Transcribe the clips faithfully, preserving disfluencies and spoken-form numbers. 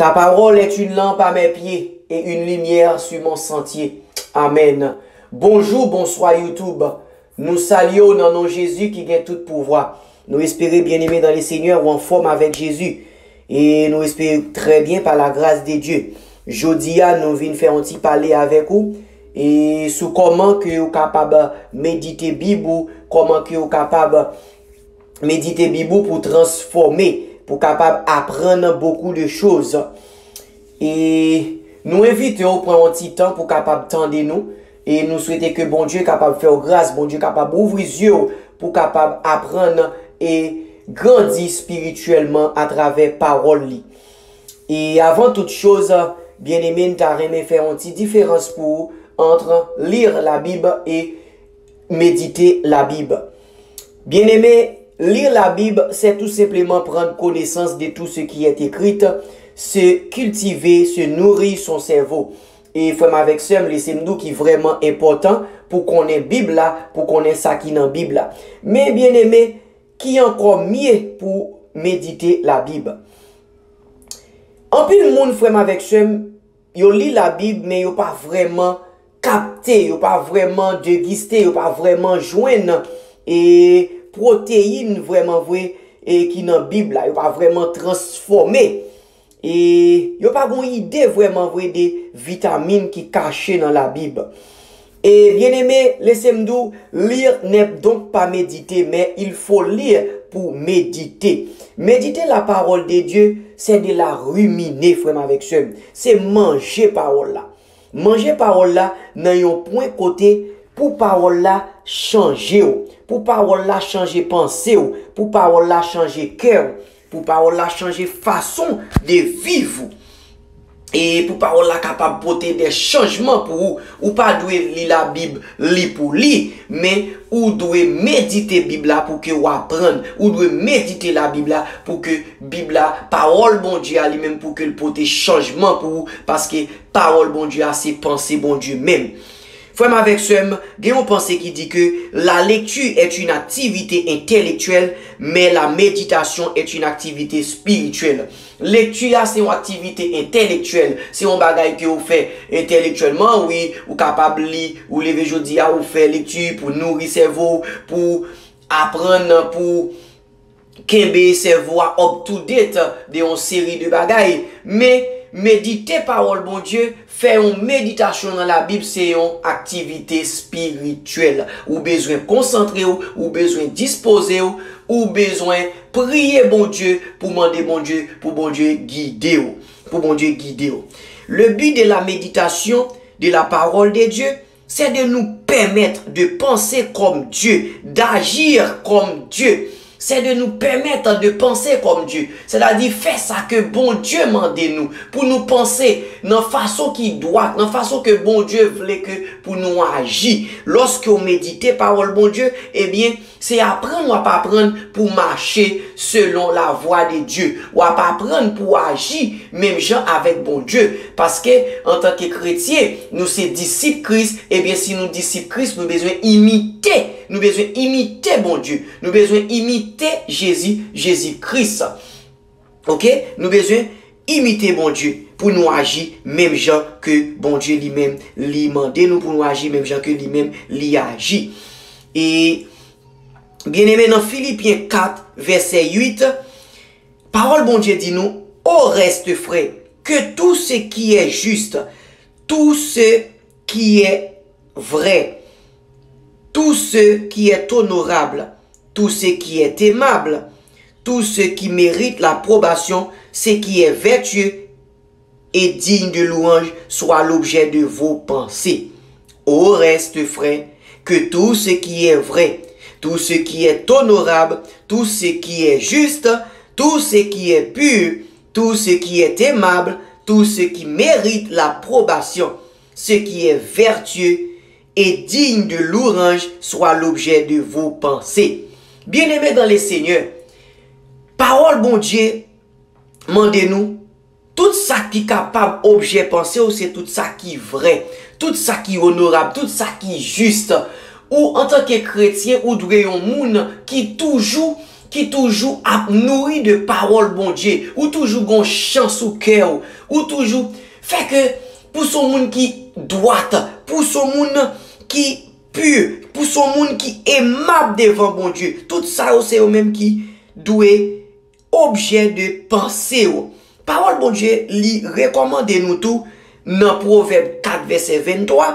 Ta parole est une lampe à mes pieds et une lumière sur mon sentier. Amen. Bonjou, bonswa YouTube. Nou salye w nan non Jezi ki gen tout pouvwa. Nou espere, byeneme dan le Senyè, ou anfòm avèk Jezi. E nou espere trè byen pa la gras de Dye. Jodi a, nou vin fè yon ti pale avèk ou e sou kòman ke ou kapab medite Bib ou, kòman ke ou kapab medite Bib ou pou transfòme, pou kapab aprann beaucoup de choses. E nou envite w pran yon ti tan pou kapab tande nou. E nou swete ke Bondye kapab fè w gras, Bondye kapab ouvri zye w pou kapab aprann e grandi espirityèlman atravè pawòl li. E avan tout choz, byeneme, m ta renmen fè yon ti diferans pou ou ant lire la Bible e méditer la Bible. Bien-aimé, lire la Bible, c'est tout simplement prendre connaissance de tout ce qui est écrit, se cultiver, se nourrir son cerveau. E frè m avèk sè m, lese m di w ki vrèman enpòtan pou konnen Bib la, pou konnen sa ki nan Bib la. Men, byeneme, ki ankò mye pou medite la Bib? Anpil moun, frè m avèk sè m, yo li la Bib, men yo pa vrèman kapte, yo pa vrèman degiste, yo pa vrèman jwenn e pwoteyin vrèman vre e ki nan Bib la. Yo pa vrèman transfòme. E yo pa gon ide vrèman vre de vitamin ki kache nan la Bib. E byeneme, lese m di w, lire n'est donc pas méditer, mais il faut lire pour méditer. Méditer la parole de Dieu, c'est de la ruminer, frè m avèk sè m. Se manje pawòl la. Manje pawòl la nan yon pwen kote pou pawòl la chanje w, pou pawòl la chanje panse w, pou pawòl la chanje kè w, pou pawòl la chanje fason de viv ou. E pou pawòl la kapab pote de chanjman pou ou. Ou pa dwe li la Bib li pou li, men ou dwe medite Bib la pou ke w aprann. Ou dwe medite la Bib la pou ke Bib la, pawòl Bondye a li menm, pou ke l pote chanjman pou ou, paske pawòl Bondye a se panse Bondye menm. Frè m avèk sè m, gen yon panse ki di ke la lecture est une activité intellectuelle, mais la méditation est une activité spirituelle. Lekti a se yon aktivite entèlektyèl, se yon bagay ke ou fè entèlektyèlman, wi, ou kapab li, ou leve jodi a, ou fè lekti pou nouri sèvo w, pou aprann, pou kenbe sèvo a up to date de yon seri de bagay. Men, medite pawòl Bondye, fè yon meditasyon nan Labib, se yon aktivite espirityèl. Ou bezwen konsantre w, ou bezwen dispoze w, ou bezwen priye Bondye pou mande Bondye, pou Bondye gide w, pou Bondye gide w. Le but de la méditation de la parole de Dieu, c'est de nous permettre de penser comme Dieu, d'agir comme Dieu. C'est de nous permettre de penser comme Dieu. Sètadi fè sa ke Bondye mande nou, pou nou panse nan fason ki dwat, nan fason ke Bondye vle ke pou nou aji. Lòske w medite pawòl Bondye, ebyen, se aprann w ap aprann pou mache selon la voie de Dieu. W ap aprann pou aji menm jan avèk Bondye. Paske, antanke kretyen, nou se disip Kris. Ebyen, si nou disip Kris, nou bezwen imite. Nou bezwen imite Bondye. Nou bezwen imite Jezi, Jezi Kris. Oke? Nou bezwen imite Bondye pou nou aji menm jan ke Bondye li menm li mande nou pou nou aji, menm jan ke li menm li aji. E, byeneme, nan Filipyen kat, vèsè uit, pawòl Bondye di nou, au reste, frères, que tout ce qui est juste, tout ce qui est vrai, tout ce qui est honorable, tout ce qui est aimable, tout ce qui mérite l'approbation, ce qui est vertueux et digne de louange soit l'objet de vos pensées. Au reste, frères, que tout ce qui est vrai, tout ce qui est honorable, tout ce qui est juste, tout ce qui est pur, tout ce qui est aimable, tout ce qui mérite l'approbation, ce qui est vertueux et digne de louange soit l'objet de vos pensées. Byeneme dan le Senyè, pawòl Bondye mande nou, tout sa ki kapab objè panse w, se tout sa ki vrè, tout sa ki onorab, tout sa ki jis. Ou, antanke kretyen, ou dwe yon moun ki toujou ki toujou ap nouri de pawòl Bondye, ou toujou gon chan sou kè w, ou toujou fè ke pou son moun ki dwat, pou son moun ki pi, pou son moun ki emab devan Bondye. Tout sa yo se yo menm ki dwe objè de panse w. Pawòl Bondye li rekòmande nou tou nan Pwovèb kat vèsè venntwa,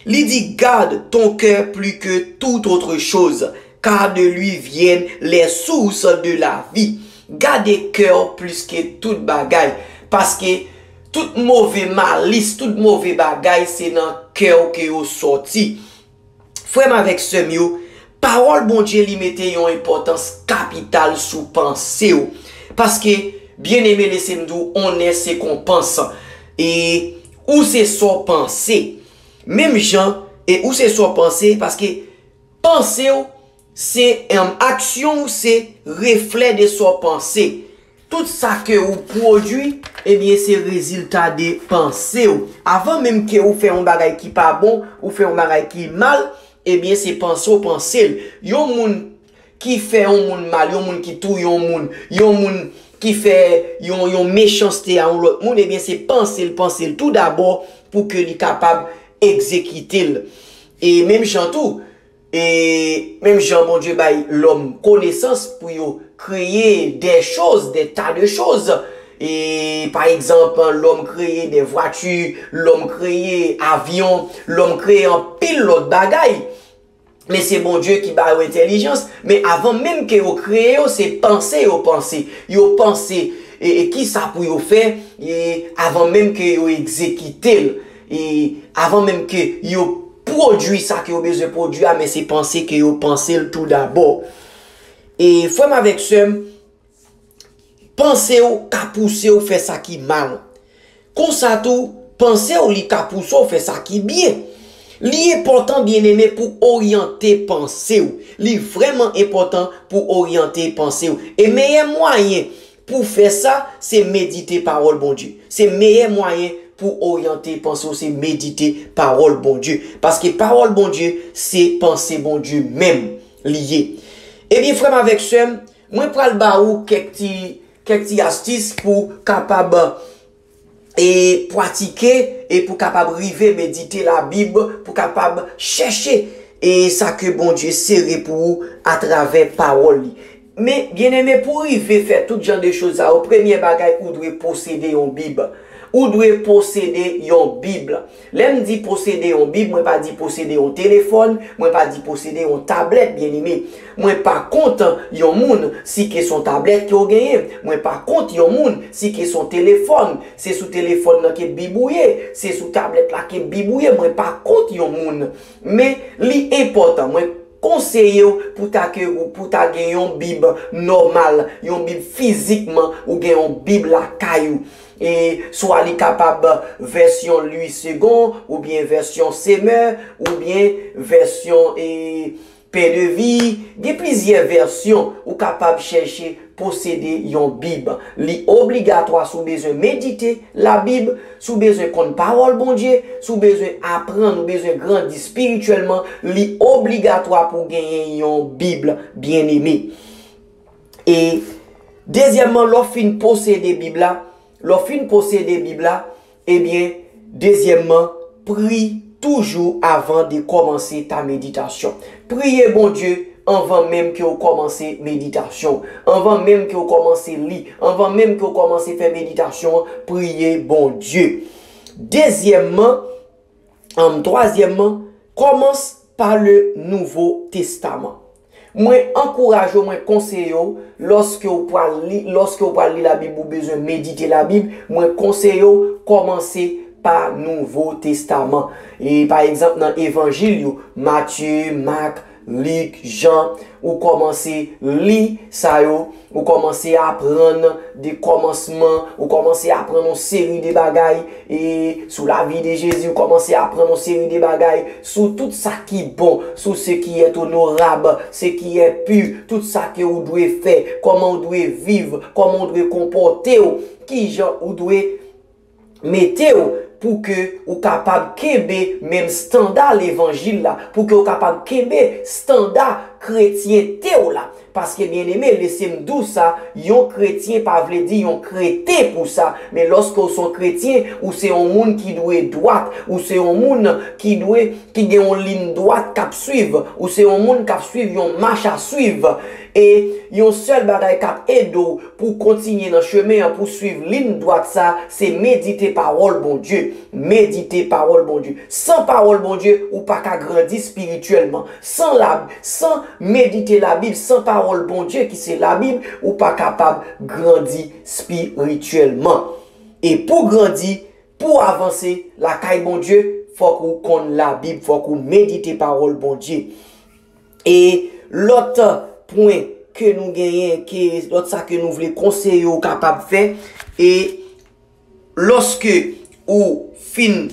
li di, garde ton cœur plus que toute autre chose, car de lui viennent les sources de la vie. Gade kè w plis ke tout bagay, paske tout move malis, tout move bagay se nan kè w ke yo sòti. Frè m avèk sè m yo, pawòl Bondye li mete yon enpòtans kapital sou panse w. Paske, byeneme, lese m di w, onè se konpans. E ou se sa w panse. Menm jan, e ou se sa w panse, paske panse w se, em, aksyon w se reflè de sa w panse. Tout sa ke ou pwodui, ebyen, se rezilta de panse w. Avan menm ke ou fè yon bagay ki pa bon, ou fè yon bagay ki mal, ebyen, se panse w panse l. Yon moun ki fè yon moun mal, yon moun ki touye yon moun, yon moun ki fè yon, yon mechanste a yon lòt moun, ebyen, se panse l panse l tou dabò pou ke li kapab egzekite l. E menm jan tou, E menm jan Bondye bay lòm konesans pou yo kreye des choses, des tas de choses. E pa egzanp, lòm kreye des voitures, lòm kreye avyon, lòm kreye anpil lòt bagay. Men se Bondye ki ba yo entèlijans. Men avan menm ke yo kreye yo, se panse yo panse. Yo panse e, e kisa pou yo fè, e avan menm ke yo egzekite l. E avan menm ke yo pwodui sa ke yo bezwen pwodui a, men se panse ke yo panse l tou dabò. E frè m avèk sè m, panse w ka pouse w fè sa ki mal. Konsa tou, panse w li ka pouse w fè sa ki byen. Li enpòtan, byeneme, pou oryante panse w. Li vrèman enpòtan pou oryante panse w. E meyè mwayen pou fè sa, se medite pawòl Bondye. Se meyè mwayen pou oryante panse w, se medite pawòl Bondye. Paske pawòl Bondye, se panse Bondye menm li ye. Ebyen, frè m avèk sè m, mwen pral ba ou kèk ti, kèk ti astis pou kapab e pratike, e pou kapab rive medite Labib, pou kapab chèche e sa ke Bondye sere pou ou atravè pawòl li. Men, byeneme, pou rive fè tout jan de choz sa yo, premye bagay, ou dwe posede yon Bib. Ou dwe posede yon Bib. Lè m di posede yon Bib, mwen pa di posede yon telefòn, mwen pa di posede yon tablèt, byeneme. Mwen pa kont yon moun si ke se yon tablèt ke w genyen. Mwen pa kont yon moun si ke se yon telefòn. Se sou telefòn nan ke Bib ou ye, se sou tablèt la ke Bib ou ye. Mwen pa kont yon moun. Men li enpòtan. Mwen konseye w pou ta ke, pou ta gen yon Bib nòmal, yon Bib fizikman, ou gen yon Bib lakay ou. E swa li kapab vèsyon Louis Segond, oubyen vèsyon Semeur, oubyen vèsyon, e, Pain de Vie. Gen plizyè vèsyon ou kapab chèche posede yon Bib. Li obligatwa si w bezwen medite Labib, si w bezwen konn pawòl Bondye, si w bezwen aprann, ou bezwen grandi espirityèlman, li obligatwa pou w genyen yon Bib, byeneme. E dezyèmman, lè w fin posede Bib la, lè w fin posede Bib la, ebyen, dezyèmman, pri toujou avan de kòmanse ta meditasyon. Priye Bondye anvan menm ke w kòmanse meditasyon w. Anvan menm ke w kòmanse li, anvan menm ke w kòmanse fè meditasyon an, priye Bondye. Dezyèmman, Ann, twazyèmman, kòmanse pa le Nouvo Testaman. Mwen ankouraje w, mwen konseye w, lòske w pral li, lòske w pral li Labib, ou bezwen medite Labib, mwen konseye w, kòmanse pa Nouvo Testaman. E pa egzanp, nan Evanjil yo, Matye, Mak, Lik, Jan, ou kòmanse li sa yo, ou kòmanse aprann de kòmansman, ou kòmanse aprann yon seri de bagay, e, sou lavi de Jezi, ou kòmanse aprann yon seri de bagay sou tout sa ki bon, sou ce qui est honorable, ce qui est pur, tout sa ke ou dwe fè, kòman ou dwe viv, kòman ou dwe konpòte w, kijan ou dwe mete w, pou ke ou kapab kenbe menm standa levanjil la, pou ke ou kapab kenbe standa kretyente w la. Paske, byeneme, lese m di w sa, yon kretyen pa vle di yon kreten pou sa. Men lòske w se yon kretyen, ou se yon moun ki dwe dwat, ou se yon moun ki dwe, ki gen yon liy dwat k ap swiv, ou se yon moun k ap swiv yon mach a swiv. E yon sèl bagay k ap ede w pou w kontinye nan chemen an, pou w swiv liy dwat sa, se medite pawòl Bondye. Medite pawòl Bondye. San pawòl Bondye, ou pa ka grandi espirityèlman. San la, san medite Labib, san pawòl Bondye ki se Labib, ou pa kapab grandi espirityèlman. E pou grandi, pou avanse lakay Bondye, fòk ou konn Labib, fòk ou medite pawòl Bondye. E lòt pwen ke nou genyen, ke lòt sa ke nou vle konseye w kapab fè, e lòske ou fin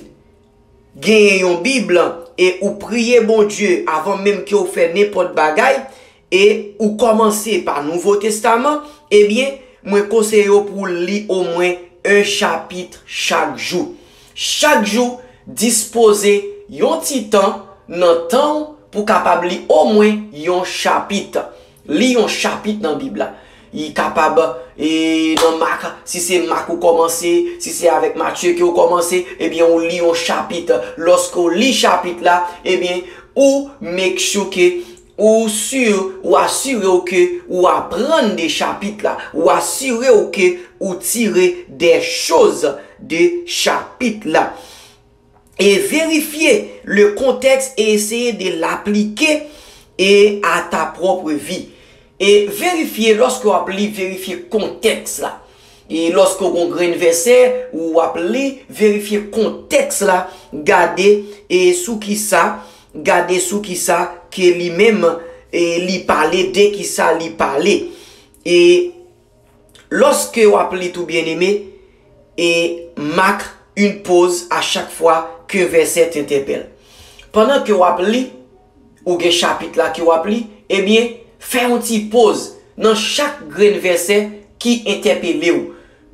genyen yon Bib e ou priye Bondye avan menm ke ou fè nenpòt bagay, e ou kòmanse pa Nouvo Testaman, ebyen, mwen konseye w pou w li omwen yon chapit chak jou. Chak jou, dispoze yon ti tan nan tan w pou w kapab li omwen yon chapit. Li yon chapit nan Bib la. Li kapab, e, nan Mak, si se Mak ou kòmanse, si se avèk Matye ke ou kòmanse, ebyen, ou li yon chapit. Lòske ou li chapit la, ebyen, ou make sure ke ou si, ou asire w ke ou aprann de chapit la, ou asire w ke ou tire des choses de chapit la. E verifye le contexte et essayer de l'appliquer et à ta propre vie. E verifye, lòske w ap li, verifye kontèks la. E lòske w gon grenn vèsè ou w ap li, verifye kontèks la, gade e sou ki sa, gade sou ki sa ke li menm, e li pale, de ki sa li pale. E lòske w ap li tou, byeneme, e marque une pause à chaque fois qu'un verset t'interpelle. Pandan ke w ap li, ou gen chapit la ke w ap li, ebyen, fè yon ti poz nan chak grenn vèsè ki entèpele w.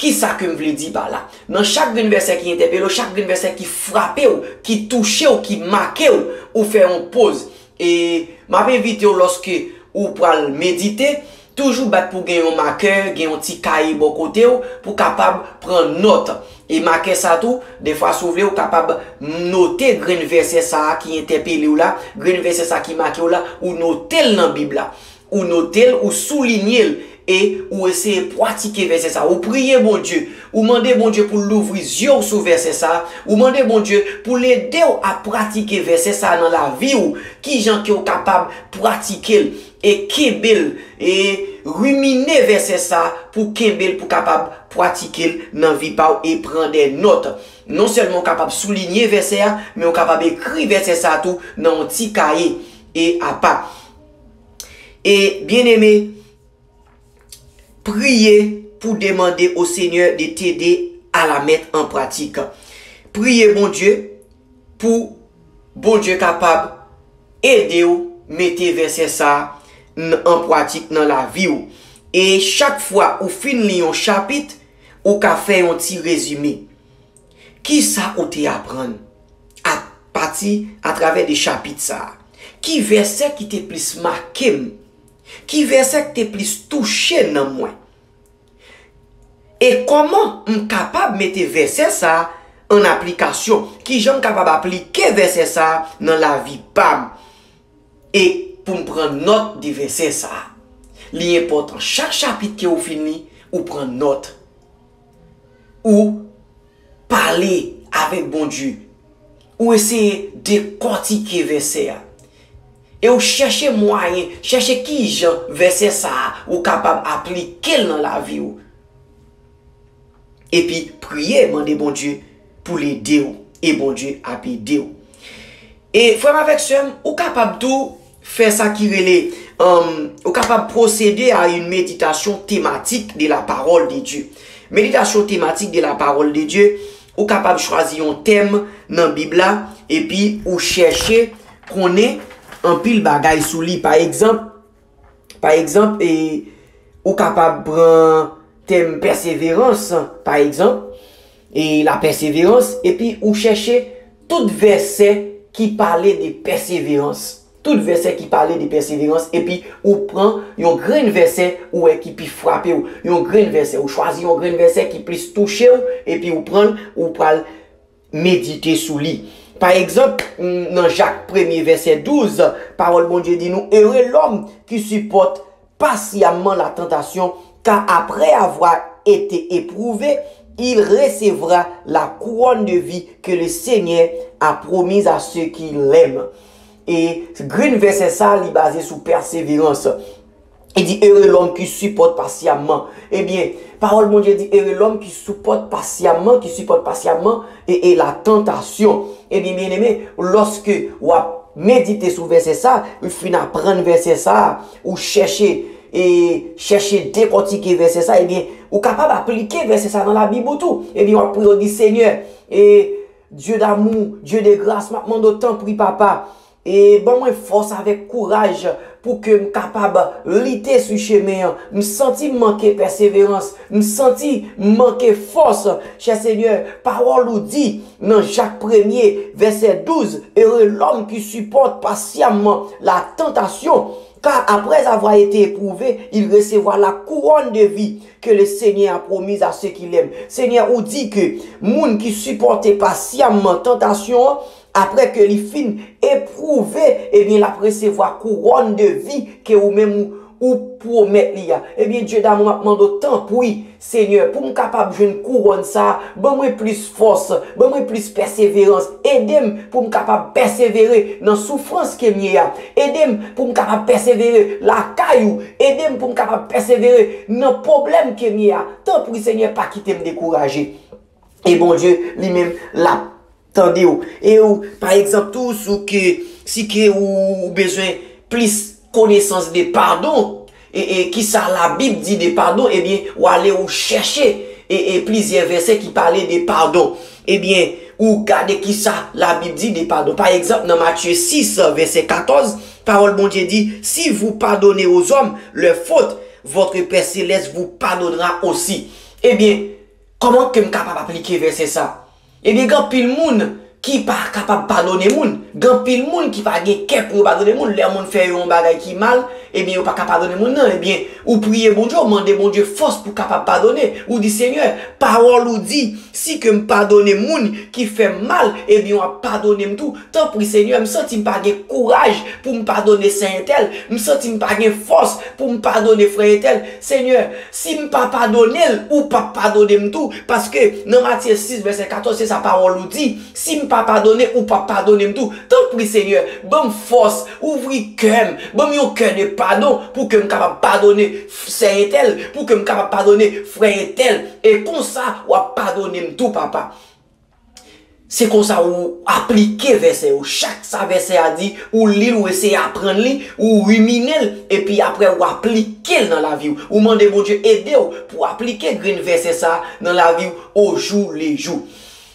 Ki sa ke m vle di pa la? Nan chak grenn vèsè ki entèpele w, chak grenn vèsè ki frape w, ki touche w, ki make w, ou fè yon poz. E m ap envite w, lòske ou pral medite, toujou bat pou gen yon makè, gen yon ti kaye bò kote w, pou w kapab pran nòt. E makè sa tou, defwa si w vle, ou kapab note grenn vèsè sa a ki entèpele w la, grenn vèsè sa ki make w la, ou note l nan Bib la. Ou note l, ou soulinye l, e ou eseye pratike vèsè sa. Ou priye Bondye, ou mande Bondye pou l louvri zye w sou vèsè sa, ou mande Bondye pou l ede w a pratike vèsè sa nan lavi w, kijan ke w kapab pratike l e kenbe l, e rimine vèsè sa pou kenbe l, pou kapab pratike l nan vi pa w e pran de nòt. Non sèlman w kapab soulinye vèsè a, men w kapab ekri vèsè sa tou nan yon ti kaye e apa. E byeneme, priye pou demande au Seigneur de t'aider à la mettre en pratique. Priye Bondye pou Bondye kapab ede w mete vèsè sa a n-, an pratik nan lavi w. E chak fwa ou fin li yon chapit, ou ka fè yon ti rezime. Ki sa ou te aprann a pati, atravè de chapit sa a? Ki vèsè ki te plis make m? Ki vèsè ki te plis touche nanm mwen? E kòman m kapab mete vèsè sa a an aplikasyon? Kijan m kapab aplike vèsè sa a nan lavi pa m? E pou m pran nòt de vèsè sa a. Li enpòtan, chak chapit ke ou fin li, ou pran nòt. Ou pale avèk Bondye. Ou eseye dekòtike vèsè a. E ou chèche mwayen, chèche kijan vèsè sa a ou kapab aplike l nan lavi w. Epi priye, mande Bondye pou l ede w. E Bondye ap ede w. E frè m avèk sè m, ou kapab tou fè sa ki rele, um, ou kapab procéder à une méditation thématique de la parole de Dieu. Méditation thématique de la parole de Dieu, ou kapab chwazi yon tèm nan Bib la, epi ou chèche konnen anpil bagay sou li. Pa egzanp, pa egzanp, e, ou kapab pran tèm pèseverans, pa egzanp, e la pèseverans, epi ou chèche tout vèsè ki pale de pèseverans. Tout vèsè ki pale de pèseverans, epi ou pran yon grenn vèsè ou wè ki pi frape w. Yon grenn vèsè, ou chwazi yon grenn vèsè ki plis touche w, epi ou pran l, ou pral medite sou li. Pa egzanp, nan Jak premye vèsè douz, pawòl Bondye di nou, Ere lòm ki sipòt pasyamman la tantasyon, car après avoir été éprouvé, il recevra la couronne de vie que le Seigneur a promise à ceux qui l'aiment. E grenn vèsè sa, li baze sou pèseverans. Li di, Ere lòm ki sipòt pasyamman. Ebyen, pawòl Bondye di, Ere lòm ki sipòt pasyamman, ki sipòt pasyamman e, e la tantasyon. Ebyen, byeneme, lòske w ap medite sou vèsè sa, ou fin aprann vèsè sa, ou chèche, e chèche dekòtike vèsè sa, ebyen, ou kapab aplike vèsè sa nan labib ou tou. Ebyen, w ap priye, w di, Senyè, e Dye damou, Dye de gras, m ap mande w, tanpri, Papa, e ban mwen fòs avèk kouraj pou ke m kapab lite sou chemen an. M santi m manke pèseverans. M santi m manke fòs. Chè Senyè, pawòl ou di nan Jak premye, vèsè douz, Ere lòm ki sipòt pasyamman la tantasyon, car après avoir été éprouvé, il recevra la couronne de vie que le Seigneur a promise à ceux qui l'aiment. Senyè, ou di ke moun ki sipòte pasyamman tantasyon an, apre ke li fin epwouve, ebyen, l ap resevwa kouwòn de vi ke ou menm ou, ou pwomèt li a. Ebyen, Dye damou, m ap mande w, tanpri, Senyè, pou m kapab jwenn kouwòn sa a, ban mwen plis fòs, ban mwen plis pèseverans, ede m pou m kapab pèsevere nan soufrans ke m ye a, ede m pou m kapab pèsevere lakay ou, ede m pou m kapab pèsevere nan pwoblèm ke m ye a. Tanpri, Senyè, pa kite m dekouraje. E Bondye, li menm, l ap tande w. E ou, pa egzanp, tou, si ke, si ke ou, ou bezwen plis konesans de padon, e, e kisa Labib di de padon, ebyen, ou ale ou chèche, e, e plizyè vèsè ki pale de padon. Ebyen, ou gade kisa Labib di de padon. Pa egzanp, nan Matye sis, vèsè katòz, pawòl Bondye di, Si vous pardonnez aux hommes leurs fautes, votre Père céleste vous pardonnera aussi. Ebyen, kòman ke m kapab aplike vèsè sa? Ebyen, gen anpil moun ki pa kapab padone moun. Gen anpil moun ki pa gen kè pou yo padone moun. Lè moun fè yo yon bagay ki mal, ebyen, yo pa ka padone moun nan. Ebyen, ou priye Bondye, ou mande Bondye fòs pou kapab padone. Ou di, Senyè, pawòl ou di, si ke m padone moun ki fè m mal, ebyen, w ap padone m tou. Tanpri, Senyè, m santi m pa gen kouraj pou m padone sè entèl. M santi m pa gen fòs pou m padone frè entèl. Senyè, si m pa padone l, ou p ap padone m tou. Paske nan Matye sis, vèsè katòz, se sa pawòl ou di. Si m pa padone, ou p ap padone m tou. Tanpri, Senyè, ban m fòs, ouvri kè m, ban m yon kè de padon pou ke m kapab padone sè entèl, pou ke m kapab padone frè entèl. E konsa, w ap padone m tou, Papa. Se konsa ou aplike vèsè yo. Chak sa vèsè a di, ou li l, ou eseye aprann li, ou rimine l, epi apre ou aplike l nan lavi w. Ou mande Bondye ede w pou aplike grenn vèsè sa a nan lavi w o jou le jou.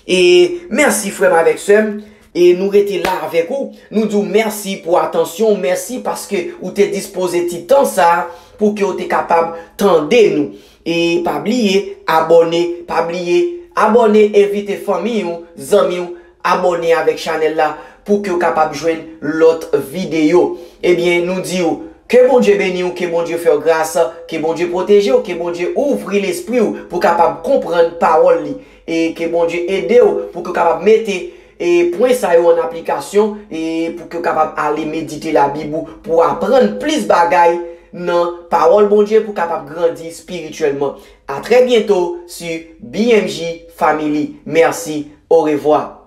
E mèsi, frè m avèk sè m. E nou rete la avèk ou. Nou di w mèsi pou atansyon w. Mèsi paske ou te dispoze ti tan sa a pou ke w te kapab tande nou. E pa bliye abòne, pa bliye abòne, envite fanmi w, zanmi w, abòne avèk chanèl la pou ke w kapab jwenn lòt videyo. Ebyen, nou di w, ke Bondye beni w, ke Bondye fè w gras, ke Bondye pwoteje w, ke Bondye ouvri lespri w pou kapab konprann pawòl li. E ke Bondye ede w pou ke w kapab mete, e, pwen sa yo an aplikasyon, e pou ke w kapab ale medite Labib ou, pou aprann plis bagay nan pawòl Bondye, pou kapab grandi espirityèlman. A trè byento sou B M J Family. Mèsi. Orevwa.